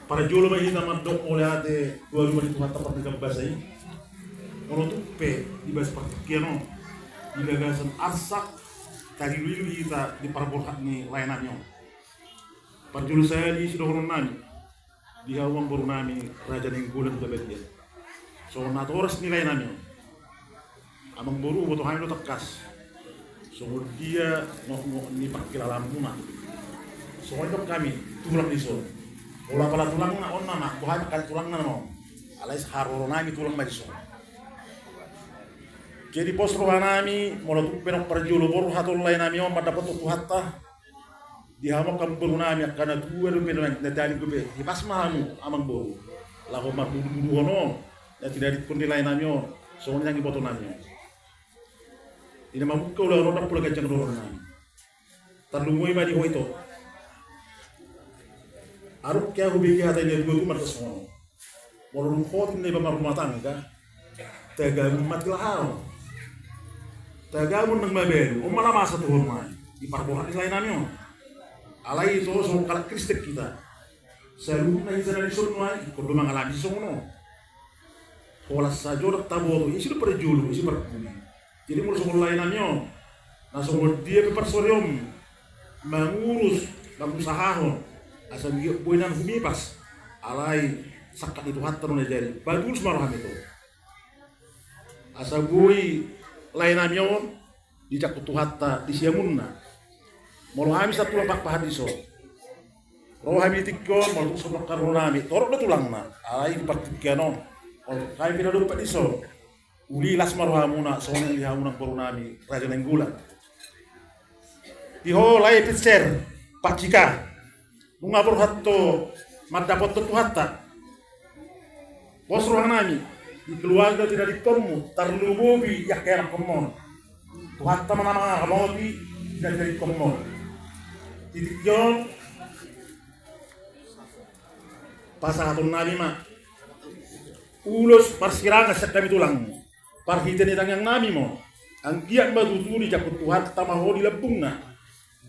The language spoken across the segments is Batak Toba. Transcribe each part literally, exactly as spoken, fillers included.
Parjolo ma hita mandok mauliate tu Tuhanta Pardenggan Basa i. Molo tung pe di bagasan partingkian on, di bagasan arsak, tarilu-ilu hita di parborhat ni laenami on. Parjolo sahali sidohononnami di hamu amangborunami Raja Nainggolan Pabalian. Songon natoras ni laenami on, amangboru, huboto hami do tangkas songon dia gokgok ni parkilalaanmuna. Songon i didok hami tulang dison. Molo apala tulangna on nama, boha hami angka tulangna nama on. Alai saharoronami tulang ma dison. Jadi pos rohanami molo tung pe nang parjolo borhat on laenami on mandapothon Tuhanta. Di hamu angka amangborunami, angka na tua dope na tading dope, hipas ma hamu amangboru laho marmudu-muduhon on na tinadingkon ni laenami on. Songon i nang ibotonami on. Di na mamungka ulaon on ndang pola ganjang dohononnami. Tarlumobi ma di ho ito. Adong hea hubege hata ni na tua-tua mandok songon on. Molo dung hot ninna iba marrumah tangga, tagamon ma tilahaon. Tagamon nang mabalu, on ma na masa tu ho nuaeng di parborhat ni laenami on. Alai ito songon halak Kristen hita, saluhutna hita na dison nuaeng ingkon do mangalami songon on. Holan sajo ndang taboto ise do parjolo, ise parpudi. Jadi molo songon laenami on, na songon dia pe parsorion mangurus, mangusahahon asa boi nian humipas, alai sangkap ni Tuhanta do na jadi. Patulus ma roham ito asa boi laenami on dijangkon Tuhanta di siamunna. Molo hami satulang pakpahan dison, ro hami di tingki on, molo tung songon rohanami, torop do tulangna, alai di partingkian on, molo hami pe na dompak dison, uli las ma rohamuna songon i di hamuna amangborunami Raja Nainggolan. Di ho lae Pinser, Pak Jika, nunga borhat ho mandapothon Tuhanta. Pos rohanami di keluarga tinadingkonmu, tarlumobi di angka ianakhonmon. Tuhanta ma na mangaramoti di na tinadingkonmon. Di tingki on pasahatonnami ma ulos parsirangan sian hami tulangmu. Parhitean ni tangiangnami ma on. Anggiat ma tutu dijangkon Tuhanta ma ho di lambungna.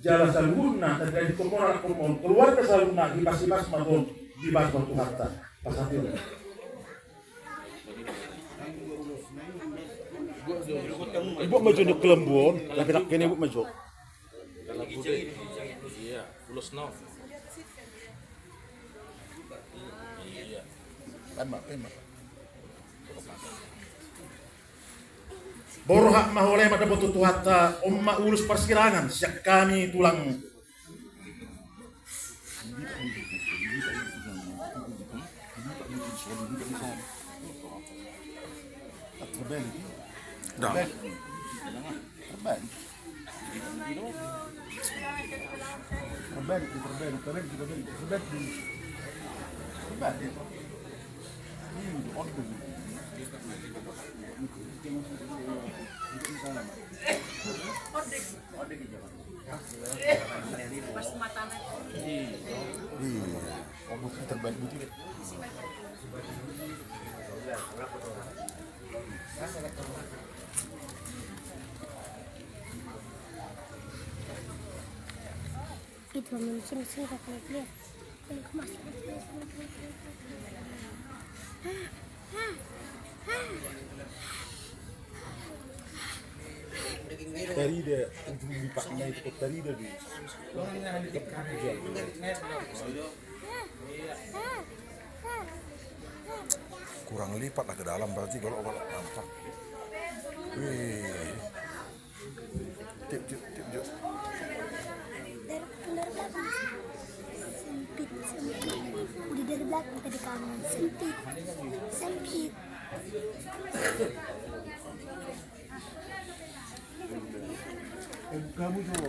Jala saluhutna na tinadingkonmon, anakhonmon, keluarga saluhutna, hipas-hipas ma tutu dibahen Tuhanta. Pasahat i. Ibuat ma jo ni kelambu on, tapi tak kene ibuat ma jo. Iya, ulos no. Iya. Pema, pema. Borhat ma ho lae mandapothon Tuhanta, on ma ulos parsirangan sian hami tulangmu. Dah. Terbalik, terbalik, terbalik, terbalik, terbalik. Terbalik. Iya. Oh, buti terbalik, buti. Itu, sini, sini, sini, sini. Tarida ujung lipatna itu, tarida di. Kurang lipat lah ke dalam berarti kalau, kalau nampak. Wih. Tiup, tiup, tiup, tiup. Dari, dari belakang. Sempit, sempit. Udah dari belakang tadi kamu. Sempit. Sempit. Kamu tuh.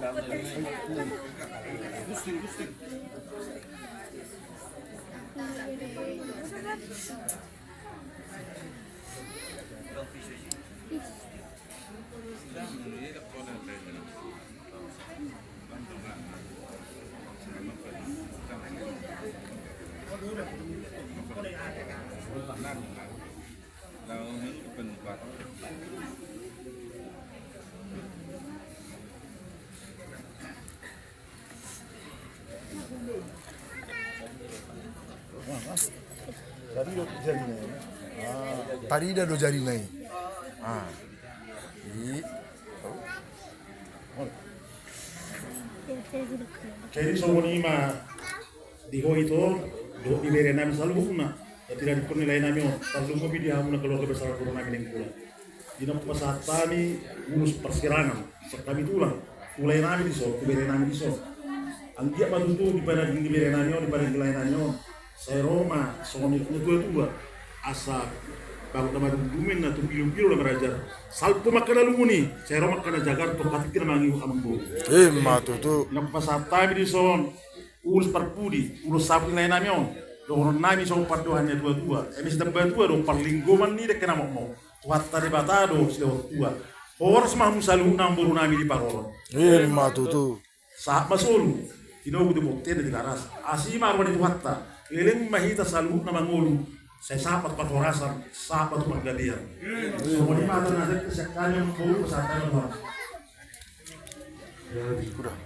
Gusti, Gusti. Tarida do jarina i. Jadi songon i ma di ho ito, dohot di bere nami saluhutna. Jadi dari pernilai nami on, tarlumobi di hamu na keluarga besar guru nami Nainggolan. Di na pasahat hami ulos parsirangan, sian hami tulang, tu lae nami dison, tu bere nami dison. Anggiat ma tutu di padan ni bere nami on, di padan ni lae nami on, sai ro ma songon i na tua-tua. Asa bagot na madungdung, na tumbilung-bilung na marajar. Salpu ma angka na lungun i, sai ro ma angka na jagar, tongka tingki na mangihut amangboru. I ma tutu. Na pasahat hami dison ulos parpudi, ulos saput ni lae nami on. Dohonon nami songon pandohan ni na tua-tua. Eme sitambatua do parlinggoman ni dengke na mokmok. Tuhanta Debata do silehon tua. Horas ma hamu saluhutna amangboru nami di parorot. I ma tutu. Sahat ma solu, tinogu tu bontean na di Tigaras. Asi ma roha ni Tuhanta. Leleng ma hita saluhutna mangolu. Sai sahat ma tu parhorasan, sahat ma tu panggabean. Songon i ma hata na sian hami amangboru, pasahat hami ma tu ho. Udah.